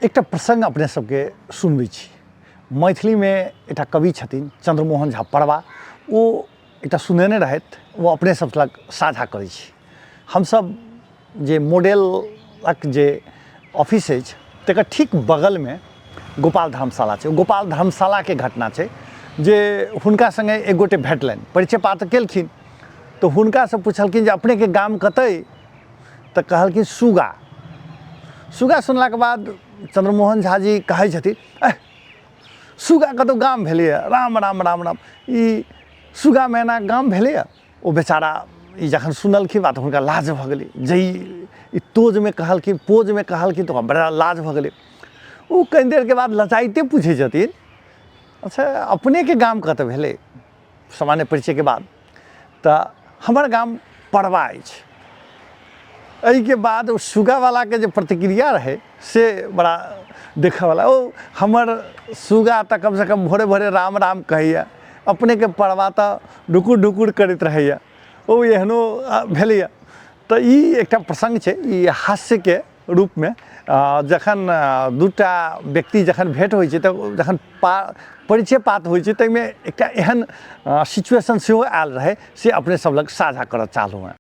एकटा प्रसङ्ग अपने सबके सुनबै छी। मैथिलीमे एकटा कवि छथिन चन्द्रमोहन झा पड़वा, ओ एकटा सुनेने रहथि, ओ अपने सब लग साझा करै छी। हमसब जे मॉडलक जे ऑफिस अछि तकर ठीक बगलमे गोपाल धर्मशाला छै। गोपाल धर्मशालाके घटना छै जे हुनका सङ्गे एक गोटे भेटलनि, परिचय पात केलखिन तऽ हुनकासँ पुछलखिन जे अपनेके गाम कतऽ? तऽ कहलखिन सुगा। सुगा सुनलाके बाद चन्द्रमोहन झा जी कहै छथिन, एह सुगा कतहु गाम भेलैए? राम राम राम राम, ई सुगा मैना गाम भेलैए? ओ बेचारा ई जखन सुनलखिन बात हुनका लाज भऽ गेलै, जे ई तोजमे कहलखिन, पोजमे कहलखिन, तऽ ओकरा बड़ा लाज भऽ गेलै। ओ कनि देरके बाद लजाइते पूछै छथिन, अच्छा अपनेके गाम कतऽ भेलै? सामान्य परिचयके बाद तऽ हमर गाम पड़वा अछि। एहिके बाद ओ सुगावलाके जे प्रतिक्रिया रहै से बड़ा देखऽवला। ओ हमर सुगा तऽ कमसँ कम भोरे भोरे राम राम कहैए, अपनेके पड़वा तऽ ढुकुर ढुकुर करैत रहैए, ओ एहनो भेलैए। तऽ ई एकटा प्रसङ्ग छै, ई हास्यके रूपमे जखन दूटा व्यक्ति जखन भेँट होइ छै तऽ जखन परिचय पात होइ छै ताहिमे एकटा एहन सिचुएशन सेहो आयल रहै, से अपने सब लग साझा करऽ चाहलहुँ हेँ।